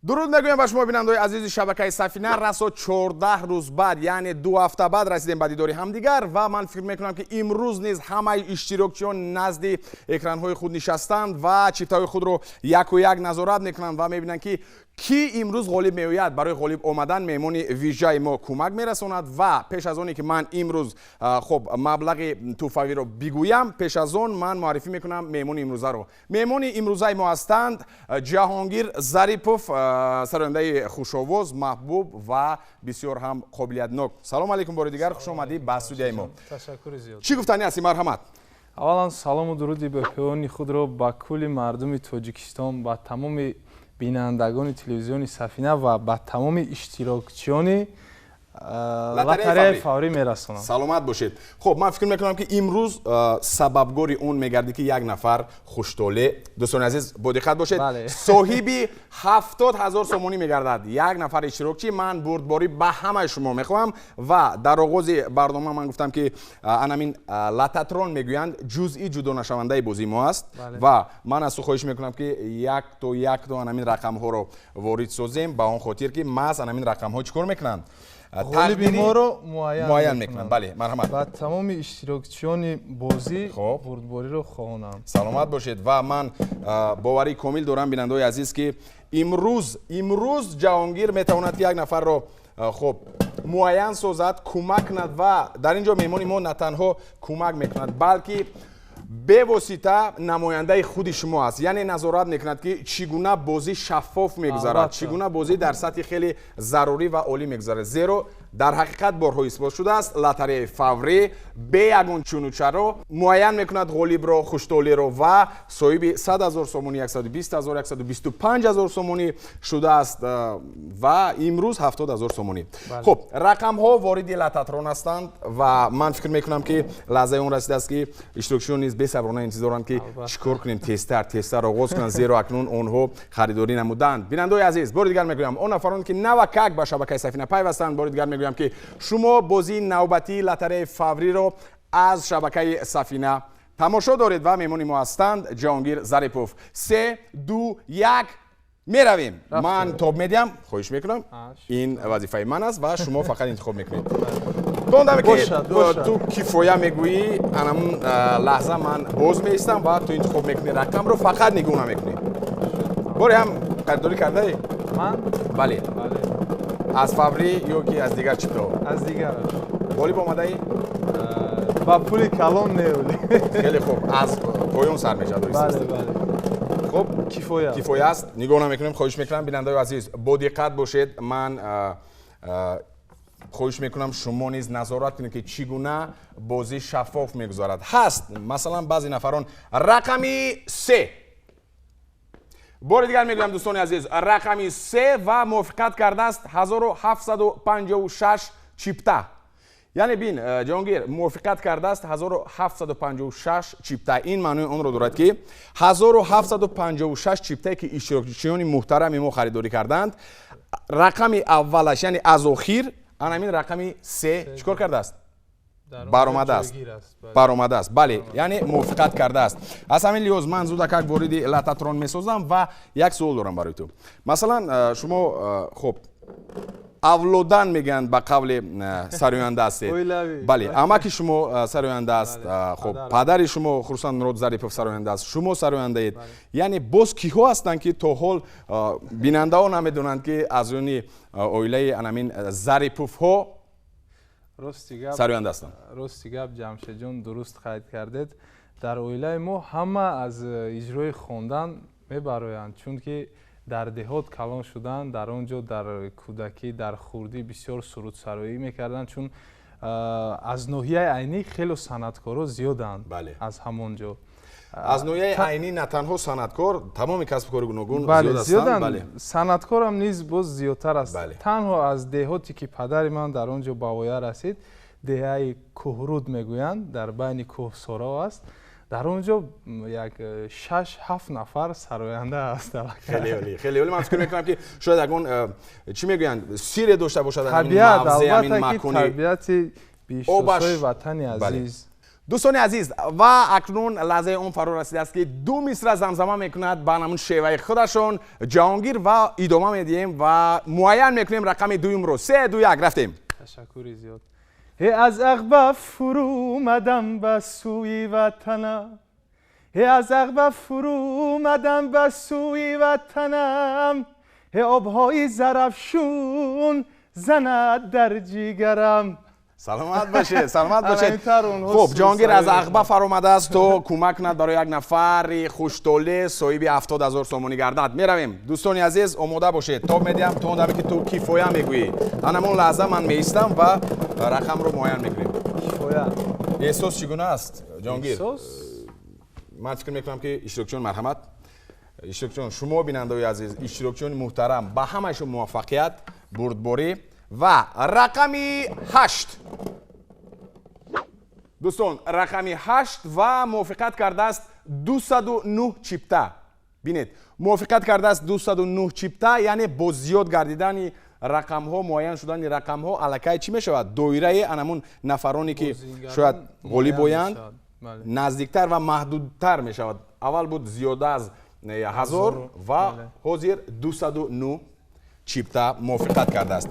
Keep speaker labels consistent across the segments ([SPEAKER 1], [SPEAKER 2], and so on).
[SPEAKER 1] Дуруд мегӯям ба шумо, бинандаои азизи шабакаи Сафина. Расо 14 рӯз баъд, яъне 2 ҳафта баъд, расидем ба дидори ҳамдигар ва ман фикр мекунам, ки имрӯз низ ҳамаи иштирокчиён назди экранҳои худ нишастанд ва чиптаҳои худро яку як назорат мекунанд ва мебинанд, ки кӣ имрӯз ғолиб меояд. Барои ғолиб омадан меҳмони вижаи мо кӯмак мерасонад. Ва пеш аз оне ки ман имрӯз хуб маблағи тӯҳфавиро бигӯям, пеш аз он ман муаррифӣ мекунам меҳмони имрӯзаро. Меҳмони имрӯзаи мо ҳастанд Ҷаҳонгир Зарипов, сарояндаи хушовоз, маҳбуб ва бисёр ҳам қобилиятнок. Салом алейкум, бори дигар хуш омадӣ ба студияи мо.
[SPEAKER 2] Ташаккури зиёд.
[SPEAKER 1] Чӣ гуфтанӣ ҳастӣ? Марҳамат.
[SPEAKER 2] Аввалан, салому дуруди бепоёни худро ба кулли мардуми Тоҷикистон, ба тамоми бинандагони телевизиони Сафина ва ба тамоми иштирокчиёни лотареяи фаврӣ мерасонам.
[SPEAKER 1] Саломат бошед. Хуб, ман фикр мекунам, ки имрӯз сабабгори он мегардӣ, ки як нафар хуштолеъ, дӯстони азиз, бодиққат бошед, соҳиби 70 000 сомонӣ мегардад, як нафар иштирокчӣ. Ман бурдборӣ ба ҳамаи шумо мехоҳам ва дар оғози барнома ман гуфтам, ки анамин лототрон, мегӯянд, ҷузъи ҷудонашавандаи бозии мо аст. Ва ман аз ту хоҳиш мекунам, ки якто якто анамин рақамҳоро ворид созем, ба он хотир ки маҳз анамин рақамҳо чӣ кор мекунанд?
[SPEAKER 2] Ғолиби моро
[SPEAKER 1] муайян мекунанд. Бале, марҳамат.
[SPEAKER 2] Ба тамоми иштирокчиёни бозӣ бурдбориро хоҳонам.
[SPEAKER 1] Саломат бошед. Ва ман боварии комил дорам, бинандаои азиз, ки имрӯз Ҷаҳонгир метавонад, ки як нафарро хуб муайян созад, кӯмак кунад. Ва дар ин ҷо меҳмони мо на танҳо кӯмак мекунад, балки бевосита намояндаи худи шумо аст, яъне назорат мекунад, ки чӣ гуна бозӣ шаффоф мегузарад, чӣ гуна бозӣ дар сатҳи хеле зарурӣ ва олӣ мегузарад. Зеро дар ҳақиқат борҳо исбот шудааст, лотареяи фаврӣ бе ягон чуну чаро муайян мекунад ғолибро, хуштолеъро ва соҳиби 100 000 сомонӣ, 120 000, 125 000 сомонӣ шудааст ва имрӯз 70 000 сомонӣ. Хуб, рақамҳо вориди лототрон ҳастанд ва ман фикр мекунам, ки лаҳзаи он расидааст, ки иштирокчиён низ бесаброна интизоранд, ки чӣ кор кунем, тезтар, тезтар оғоз кунанд, зеро акнун онҳо харидорӣ намуданд. Бинандаои азиз, бори дигар мегӯям, он нафароне ки навакак ба шабакаи Сафина пайвастанд, бори дигар мегӯям, ки шумо бозии навбатии лотареяи фавриро аз шабакаи Сафина тамошо доред ва меҳмони мо ҳастанд Ҷаҳонгир Зарипов. Се, ду, як, меравем. Ман тоб медиҳам, хоҳиш мекунам, ин вазифаи ман аст ва шумо фақат интихоб мекунед. То он даме ки ту кифоя мегӯӣ, анамун лаҳза ман боз меистам ва ту интихоб мекунӣ рақамро, фақат нигоҳ намекунӣ. Боре ҳам харидорӣ кардаӣ?
[SPEAKER 2] Ман?
[SPEAKER 1] Бале, аз фаврӣ ё ки аз дигар чиптаҳо?
[SPEAKER 2] Аз дигараш.
[SPEAKER 1] Ғолиб омадаӣ?
[SPEAKER 2] Ба пули калон неули.
[SPEAKER 1] Хеле хуб, аз поён сар мешавад.
[SPEAKER 2] Бале.
[SPEAKER 1] Хуб.
[SPEAKER 2] Кифоя.
[SPEAKER 1] Кифоя аст. Нигоҳ намекунем. Хоҳиш мекунам, бинандаои азиз, бодиққат бошед. Ман хоҳиш мекунам, шумо низ назорат кунед, ки чӣ гуна бозӣ шаффоф мегузарад. Ҳаст, масалан, баъзе нафарон рақами се. Бори дигар мегӯям, дӯстони азиз, рақами се ва мувофиқат кардааст 1756 чипта. Яъне бин, Ҷаҳонгир, мувофиқат кардааст 1756 чипта. Ин маънои онро дорад, ки 1756 чиптае ки иштирокчиёни муҳтарами мо харидорӣ карданд, рақами аввалаш, яъне аз охир, анамин рақами се чӣ кор кардааст? Баромадааст, баромадааст, бале, яъне мувофиқат кардааст. Аз ҳамин лиҳоз ман зудакак вориди лототрон месозам ва як суол дорам барои ту. Масалан, шумо хуб, авлодан, мегӯянд, ба қавли сароянда ҳастед. Бале, амаки шумо сароянда аст, хуб, падари шумо Хурсанд Мурод Зарипов сароянда аст, шумо сарояндаед. Яъне боз киҳо ҳастанд, ки то ҳол бинандаҳо намедонанд, ки аз они оилаи анамин Зариповҳо сароянда ҳастанд?
[SPEAKER 2] Рости гап, Ҷамшедҷон, дуруст қайд кардед. Дар оилаи мо ҳама аз иҷрои хондан мебароянд, чунки дар деҳот калон шуданд. Дар он ҷо дар кӯдакӣ, дар хурдӣ бисёр сурудсароӣ мекарданд, чун аз ноҳияи Айнӣ хело санъаткоро зиёданд аз ҳамон ҷо.
[SPEAKER 1] Аз ноҳияи Айнӣ на танҳо санъаткор, тамоми касбу кори гуногун.
[SPEAKER 2] Зиёданд. Санъаткорам низ боз зиёдтар аст. Танҳо аз деҳоте ки падари ман дар он ҷо ба воя расид, деҳаи Кӯҳруд мегӯянд, дар байни кӯҳсоро аст, дар он ҷо як шаш ҳафт нафар сароянда аст.
[SPEAKER 1] Хеле олӣ, хеле олӣ. Ман фикр мекунам, ки шояд ягон, чӣ мегӯянд, сире дошта бошад.
[SPEAKER 2] Табиат, албатта, ки табиати биҳиштосои ватани азиз.
[SPEAKER 1] Дӯстони азиз, ва акнун лаҳзаи он фаро расидааст, ки ду мисра замзама мекунад ба ҳамун шеваи худашон Ҷаҳонгир, ва идома медиҳем ва муайян мекунем рақами дуюмро. Се, ду, як, рафтем.
[SPEAKER 2] Ташаккури зиёд. Аз Ағба фурӯмадам ба сӯи ватанам, аз Ағба фурӯмадам ба сӯи ватанам, обҳои Зарафшун занад дар ҷигарам.
[SPEAKER 1] Саломат бошед, саломат бошед. Хуб, Ҷаҳонгир аз Ағба фаромадааст, то кӯмак кунад барои як нафари хуштолеъ соҳиби 70 000 сомонӣ гардад. Меравем, дӯстони азиз, омода бошед. Тоб медиҳам то он даме, ки ту «кифоя» мегӯӣ. Ҳамон лаҳза ман меистам ва рақамро муайян мекунем.
[SPEAKER 2] Кифоя.
[SPEAKER 1] Эҳсос чӣ гуна аст, Ҷаҳонгир? Ман фикр мекунам, ки иштирокчиён, марҳамат, иштирокчиён, шумо, бинандаои азиз, иштирокчиёни муҳтарам, ба ҳамаи муваффақият, бурдборӣ. Ва рақами 8, дӯстон, рақами 8 ва мувофиқат кардааст 209 чипта. Бинед, мувофиқат кардааст 209 чипта, яъне бо зиёд гардидани рақамҳо, муайян шудани рақамҳо, аллакай чӣ мешавад? Доираи анамун нафароне, ки шояд ғолиб оянд, наздиктар ва маҳдудтар мешавад. Аввал буд зиёда аз 1000 ва ҳозир 209 чипта мувофиқат кардааст.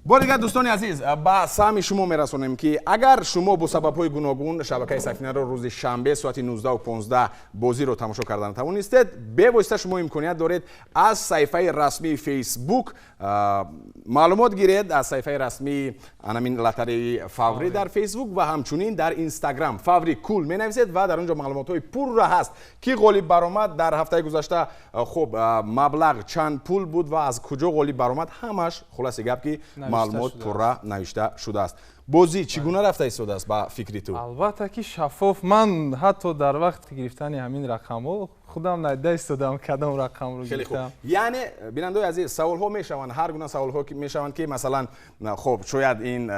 [SPEAKER 1] Бори дигар, дӯстони азиз, ба самъи шумо мерасонем, ки агар шумо бо сабабҳои гуногун шабакаи Сафинаро рӯзи шанбе соати 19:15 бозиро тамошо карда натавонистед, бевосита шумо имконият доред аз саҳифаи расмии Фейсбук маълумот гиред, аз саҳифаи расмии анамин лотареи Фаврӣ дар Фейсбук ва ҳамчунин дар Инстаграм «Фаври кул» менависед ва дар он ҷо маълумотҳои пурра ҳаст, ки ғолиб баромад дар ҳафтаи гузашта, хуб, маблағ чанд пул буд ва аз куҷо ғолиб баромад, ҳамаш, хулоси гап, ки маълумот пурра навишта шудааст. Бозӣ чӣ гуна рафта истодааст ба фикри ту?
[SPEAKER 2] Албатта ки шаффоф. Ман ҳатто дар вақти гирифтани ҳамин рақамҳо худам надида истодам, кадом рақамро гирифтам.
[SPEAKER 1] Яъне, бинандаои азиз, саволҳо мешаванд, ҳар гуна саволҳо мешаванд, ки масалан, хуб, шояд ин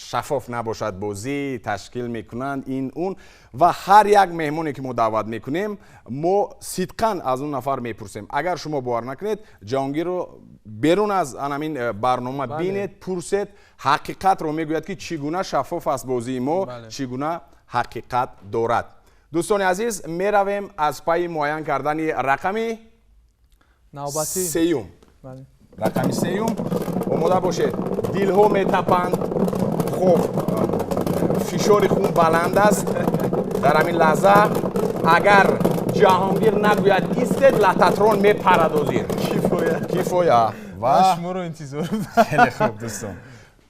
[SPEAKER 1] шаффоф набошад, бозӣ ташкил мекунанд, ин он, ва ҳар як меҳмоне, ки мо даъват мекунем, мо сидқан аз он нафар мепурсем. Агар шумо бовар накунед, Ҷаҳонгирро берун аз анамин барнома бинед, пурсед, ҳақиқатро мегӯяд, ки чӣ гуна шаффоф аст бозии мо, чӣ гуна ҳақиқат дорад. Дӯстони азиз, меравем аз пайи муайян кардани рақами сеюм. Рақами сеюм, омода бошед. Дилҳо метапанд, хуб, фишори хун баланд аст. Дар ҳамин лаҳза агар Ҷаҳонгир нагӯяд «истед», лототрон мепарад озир. Кифоя.
[SPEAKER 2] Ва шуморо интизор.
[SPEAKER 1] Хеле хуб, дӯстон,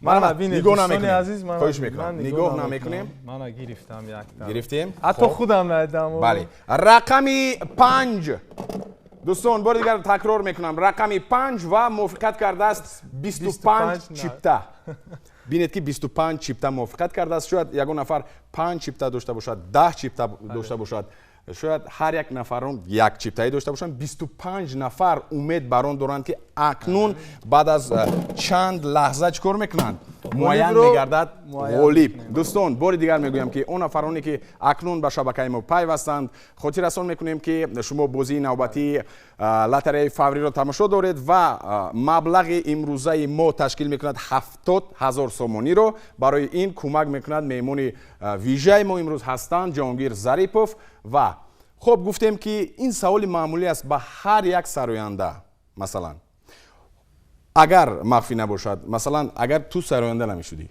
[SPEAKER 1] нигоҳ намекунем, хоҳиш мекунам, нигоҳ намекунем.
[SPEAKER 2] Мана, гирифтам якта.
[SPEAKER 1] Гирифтем.
[SPEAKER 2] Ҳатто худам надидам.
[SPEAKER 1] Бале, рақами 5, дӯстон, бори дигар такрор мекунам, рақами 5 ва мувофиқат кардааст 25 чипта. Бинед, ки 25 чипта мувофиқат кардааст. Шояд ягон нафар панҷ чипта дошта бошад, 10 чипта дошта бошад, шояд ҳар як нафарон як чиптае дошта бошанд. 25 нафар умед бар он доранд, ки акнун баъд аз чанд лаҳза чӣ кор мекунанд? Муайян мегардад ғолиб. Дӯстон, бори дигар мегӯям, ки он нафароне, ки акнун ба шабакаи мо пайвастанд, хотиррасон мекунем, ки шумо бозии навбатии лотареяи Фавриро тамошо доред ва маблағи имрӯзаи мо ташкил мекунад 70 000 сомониро. Барои ин кӯмак мекунад меҳмони вижаи мо, имрӯз ҳастанд Ҷаҳонгир Зарипов. Ва хуб, гуфтем, ки ин саволи маъмулӣ аст ба ҳар як сароянда. Масалан, агар махфӣ набошад, масалан, агар ту сароянда намешудӣ,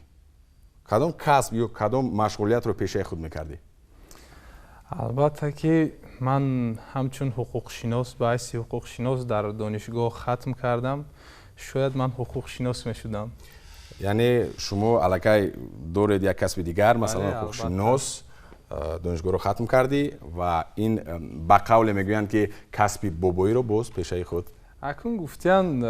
[SPEAKER 1] кадом касб ё кадом машғулиятро пешаи худ мекардӣ?
[SPEAKER 2] Албатта ки ман ҳамчун ҳуқуқшинос, ба ҳайси ҳуқуқшинос дар донишгоҳ хатм кардам, шояд ман ҳуқуқшинос мешудам.
[SPEAKER 1] Яъне шумо аллакай доред як касби дигар, масалан, ҳуқуқшинос, донишгоҳро хатм кардӣ ва ин ба қавле мегӯянд, ки касби бобоиро боз пешаи худ.
[SPEAKER 2] Акун гуфтиянд: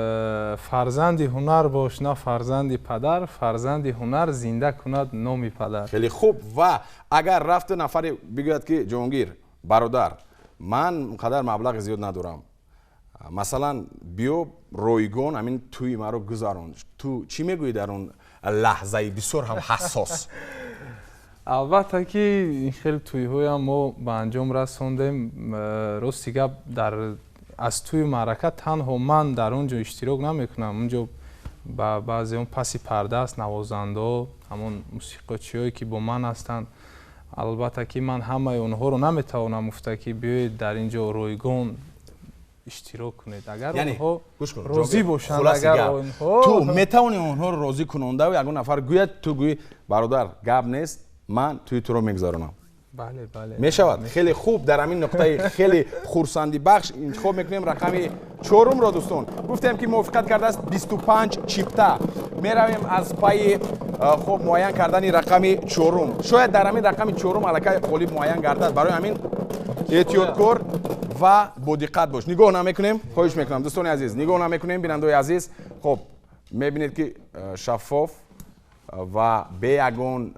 [SPEAKER 2] «Фарзанди ҳунар бош, на фарзанди падар, фарзанди ҳунар зинда кунад номи падар».
[SPEAKER 1] Хеле хуб. Ва агар рафту нафаре бигӯяд, ки «Ҷаҳонгир бародар, ман он қадар маблағи зиёд надорам, масалан, биё, ройгон ҳамин тӯи маро гузарон», ту чӣ мегӯӣ дар он лаҳзаи бисёр ҳам ҳассос?
[SPEAKER 2] Албатта ки ин хеле тӯйҳоям мо ба анҷом расондем. Рости гап, дар аз тӯи маърака танҳо ман дар он ҷо иштирок намекунам. Он ҷо ба баъзе он паси парда аст, навозандаҳо, ҳамон мусиқачиҳое, ки бо ман ҳастанд. Албатта ки ман ҳамаи онҳоро наметавонам гуфта, ки биёед дар ин ҷо ройгон иштирок кунед. Агар онҳо розӣ бошанд, агар онҳо
[SPEAKER 1] ту метавонӣ онҳоро розӣ кунондаву ягон нафар гӯяд, ту гӯӣ бародар, гап нест, ман тӯи туро мегузаронам.
[SPEAKER 2] Бале, бале.
[SPEAKER 1] Мешавад. Хеле хуб, дар ҳамин нуқтаи хеле хурсандибахш интихоб мекунем рақами чорумро, дӯстон. Гуфтем ки мувофиқат кардааст 25 чипта. Меравем аз пайи хуб муайян кардани рақами чорум. Шояд дар ҳамин рақами чорум аллакай ғолиб муайян гардад. Барои ҳамин эҳтиёткор ва бодиққат бош. Нигоҳ намекунем, хоҳиш мекунам дӯстони азиз, нигоҳ намекунем, бинандаои азиз. Хуб, мебинед ки шаффоф ва бе ягон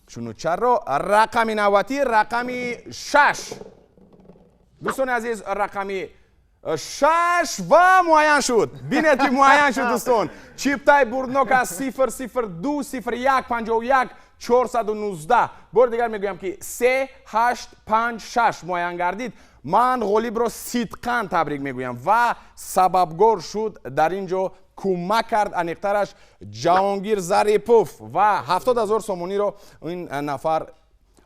[SPEAKER 1] чуну чаро. Рақами навбатӣ рақами 6. Дӯстони азиз, рақами 6 ва муайян шуд. Бинед ки муайян шуд, дӯстон. Чиптаи бурднок аз 0 0 2 0 1 51 419. Бори дигар мегӯям ки 3 8 5 6 муайян гардид. Ман ғолибро сидқан табрик мегӯям ва сабабгор шуд дар ин ҷо кӯмак кард аниқтараш Ҷаҳонгир Зарипов ва 70 0 сомониро ин нафар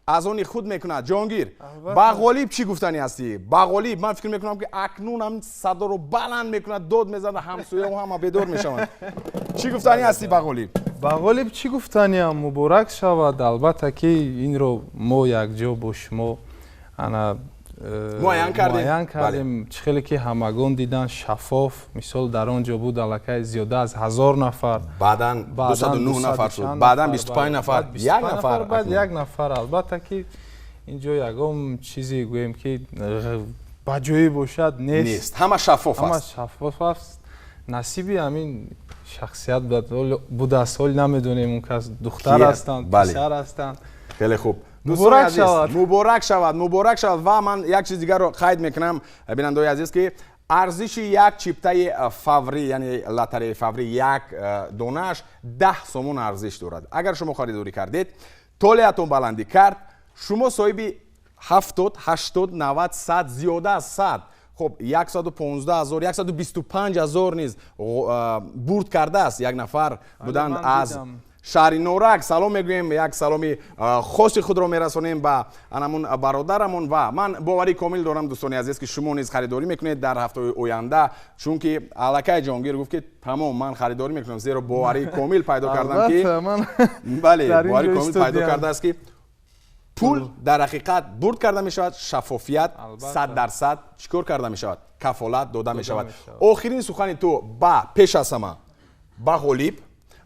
[SPEAKER 1] аз они худ мекунад. Ҷаҳонгир, ба ғолиб чӣ гуфтанӣ ҳастӣ? Ба ғолиб ман фикр мекунам ки акнун ҳам садоро баланд мекунад, дод мезанад, ҳамсояҳо ҳама бедор мешаванд. Чӣ гуфтанӣ ҳастӣ ба ғолиб?
[SPEAKER 2] Ба ғолиб чӣ гуфтаниам? Муборак шавад. Албатта ки инро мо якҷо бо шумо ана
[SPEAKER 1] муайян
[SPEAKER 2] кардем. Чӣ хеле ки ҳамагон дидан, шаффоф. Мисол дар он ҷо буд аллакай зиёда аз 1000 нафар,
[SPEAKER 1] баъдан 209 нафар шуд, баъдан 25 нафар, як нафар,
[SPEAKER 2] баъд як нафар. Албатта ки ин ҷо ягон чизе гӯем ки ба ҷоӣ бошад нест,
[SPEAKER 1] ҳама шаффоф аст,
[SPEAKER 2] ҳама шаффоф аст. Насиби ҳамин шахсият будааст. Ҳол намедонем он кас духтар ҳастанд, писар ҳастанд.
[SPEAKER 1] Хеле хуб. Муборак шавад, муборак шавад, муборак шавад. Ва ман як чиз дигарро қайд мекунам, бинандаои азиз, ки арзиши як чиптаи фаврӣ, яъне лотареяи фаврӣ, як донааш 10 сомон арзиш дорад. Агар шумо харидорӣ кардед, толеатон баландӣ кард, шумо соҳиби 70, 80, 90, 100, зиёда аз 100, хуб 115 000, 125 000 низ бурд кардааст. Як нафар буданд аз шаҳри Норак. Салом мегӯем, як саломи хоси худро мерасонем ба анамун бародарамон. Ва ман боварӣ комил дорам, дӯстони азиз, ки шумо низ харидорӣ мекунед дар ҳафтаи оянда, чунки аллакай Ҷаҳонгир гуфт ки тамом, ман харидорӣ мекунам, зеро боварӣ комил пайдо кардам ки бале, боварӣ комил пайдо кардааст ки пул дар ҳақиқат бурд карда мешавад, шаффофият 100% чӣ кор карда мешавад, кафолат дода мешавад. Охирин сухани ту ба пеш аз ҳама ба ғолиб,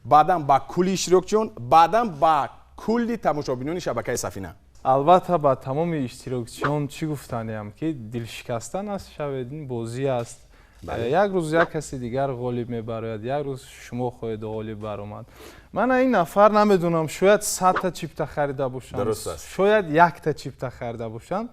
[SPEAKER 1] баъдан ба кулли иштирокчиён, баъдан ба кулли тамошобинони шабакаи Сафина.
[SPEAKER 2] Албатта ба тамоми иштирокчиён чӣ гуфтаниам ки дилшикаста нашавед, ин бозӣ аст. Як рӯз як каси дигар ғолиб мебарояд, як рӯз шумо хоҳед ғолиб баромад. Ман ин нафар намедонам, шояд 100 та чипта харида бошанд, шояд 1 та чипта харида бошанд.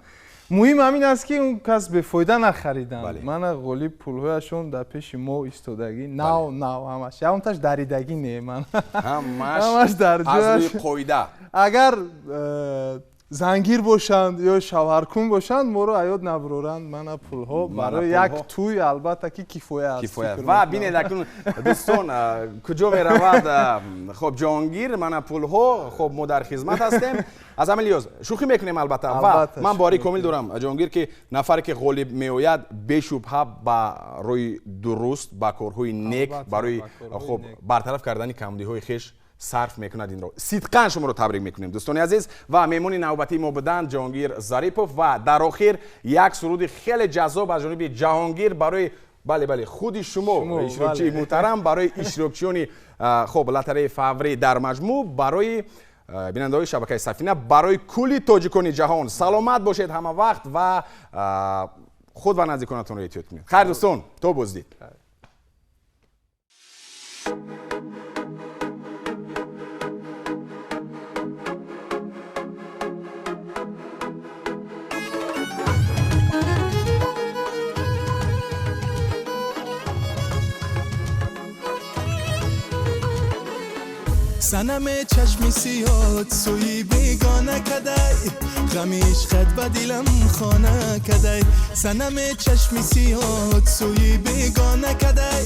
[SPEAKER 2] Муҳим ҳамин аст ки он кас бефоида нахариданд. Мана ғолиб пулҳояшон дар пеши мо истодагӣ, нав нав, ҳамаш ягонташ даридагӣ не, ман
[SPEAKER 1] ҳамаш дар ҷояш қоида.
[SPEAKER 2] Агар зангир бошанд ё шавҳаркун бошанд, моро аёд набуроранд. Мана пулҳо барои як тӯй албатта ки кифоя аст.
[SPEAKER 1] Ва бинед акнун дӯстон куҷо меравад хоб Ҷаҳонгир. Мана пулҳо, хоб мо дар хизмат ҳастем. Аз ҳамин лиҳоз шӯхӣ мекунем албатта. Ва ман боварӣ комил дорам, Ҷаҳонгир, ки нафаре ки ғолиб меояд бешубҳа ба роҳи дуруст, ба корҳои нек, барои хоб бартараф кардани камбудиҳои хеш сарф мекунад. Инро сидқан шуморо табрик мекунем, дӯстони азиз. Ва меҳмони навбатии мо буданд Ҷаҳонгир Зарипов. Ва дар охир як суруди хеле ҷаззоб аз ҷониби Ҷаҳонгир барои бале, бале, худи шумо иштирокчии муҳтарам, барои иштирокчиёни хоб лотареяи фаврӣ дар маҷмӯъ, барои бинандаҳои шабакаи Сафина, барои кулли тоҷикони ҷаҳон. Саломат бошед ҳама вақт ва худ ва наздиконатонро эҳтиёт кунед. Хайр дӯстон, то боздид.
[SPEAKER 3] Санам чашми сиёҳат сӯи бегона кадай, ғами ишқат ба дилам хона кадай. Санам чашми сиёҳат сӯи бегона кадай,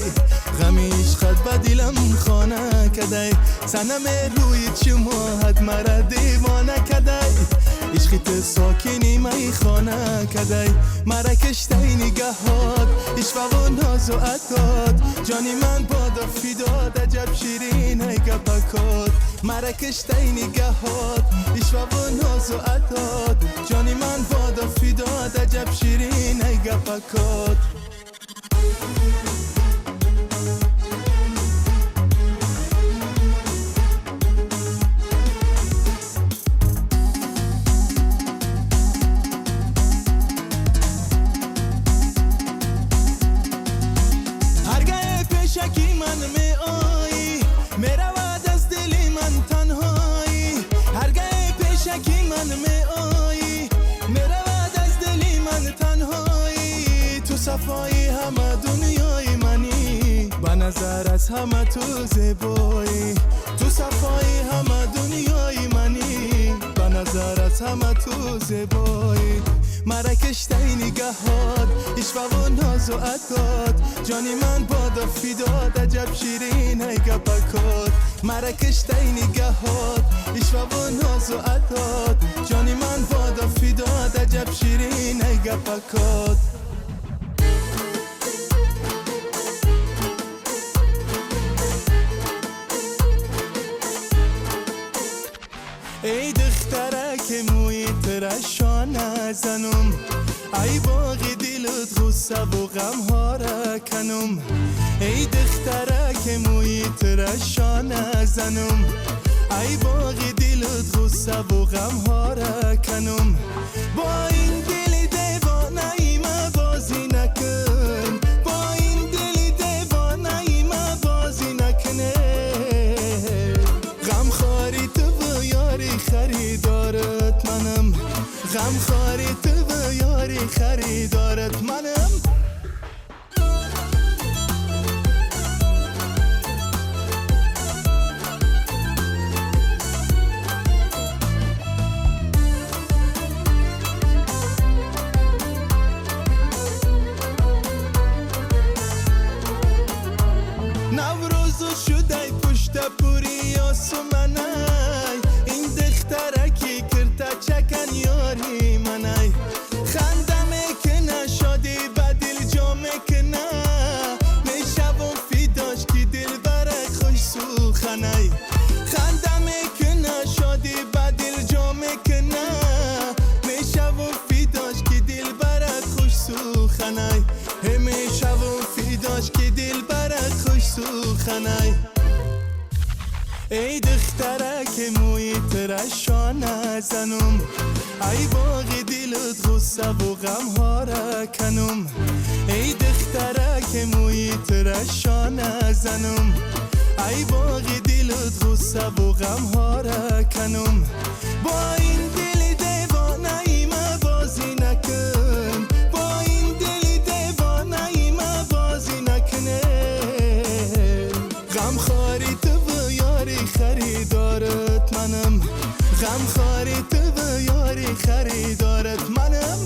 [SPEAKER 3] ғами ишқат ба дилам хона кадай. кадай, санам рӯи чумоҳат мара девона кадай, ишқи ту сокини майхона кадай, мара киштай нигаҳот, ишваву нозу адод, ҷони ман бодо фидод, аҷаб ширинай гапакот, мара киштай нигаҳот, ишваву нозу адод, ҷони ман бодо фидод, аҷаб ширинай гапакот. Пешаки ман меоӣ, меравад аз дили ман танҳоӣ. Ҳаргаҳ пешаки ман меоӣ, меравад аз дили ман танҳоӣ. Ту сафои ҳама дунёи манӣ, ба назар аз ҳама ту зебоӣ. Ту сафои ҳама дунёи манӣ, ба назар аз ҳама ту зебоӣ. Мара киштай нигаҳот, ишваву нозу адод, ҷони ман бодо фидод, аҷаб ширинай гапакот. Мара киштай нигаҳот, ишваву нозу адод, ҷони ман бодо фидод, аҷаб ширинай гапакот. Эй духтарак мӯи тирашона занум, ай боғи дилут ғуссаву ғамҳора канум. Эй духтарак мӯи тирашона занум, ай боғи дилут ғуссаву ғамҳора канум. Бо ин дили девонаи ма бозӣ накун, бо ин дили девонаи ма бозӣ накуне. Ғамхори ту ёри харидорат манам, ғамхори ту ёри харидорат манам. Наврӯзу шудай пушта пури осуманай, ин духтараки кирта чакан ёри манай. Ханда мекуна, шодӣ ба дил ҷо мекуна, мешавам фидош ки дилбарак хуш суханай. Ханда мекуна, шодӣ ба дил ҷо мекуна, мешавам фидош ки дилбарак хуш суханай. Мешавам фидош ки дилбарак хуш суханай. Эй духтарак мӯи тирашона занум, ай боғи дилут ғуссаву ғамҳора канум. Эй духтарак мӯи тирашона занум, ай боғи дилут ғуссаву ғамҳора канум. Бо ин дили девонаи ма бозӣ накун, бо ин дили девонаи ма бозӣ накуне. Ғамхори ту ёри харидорат манам, ғамхори ту ёри харидорат манам.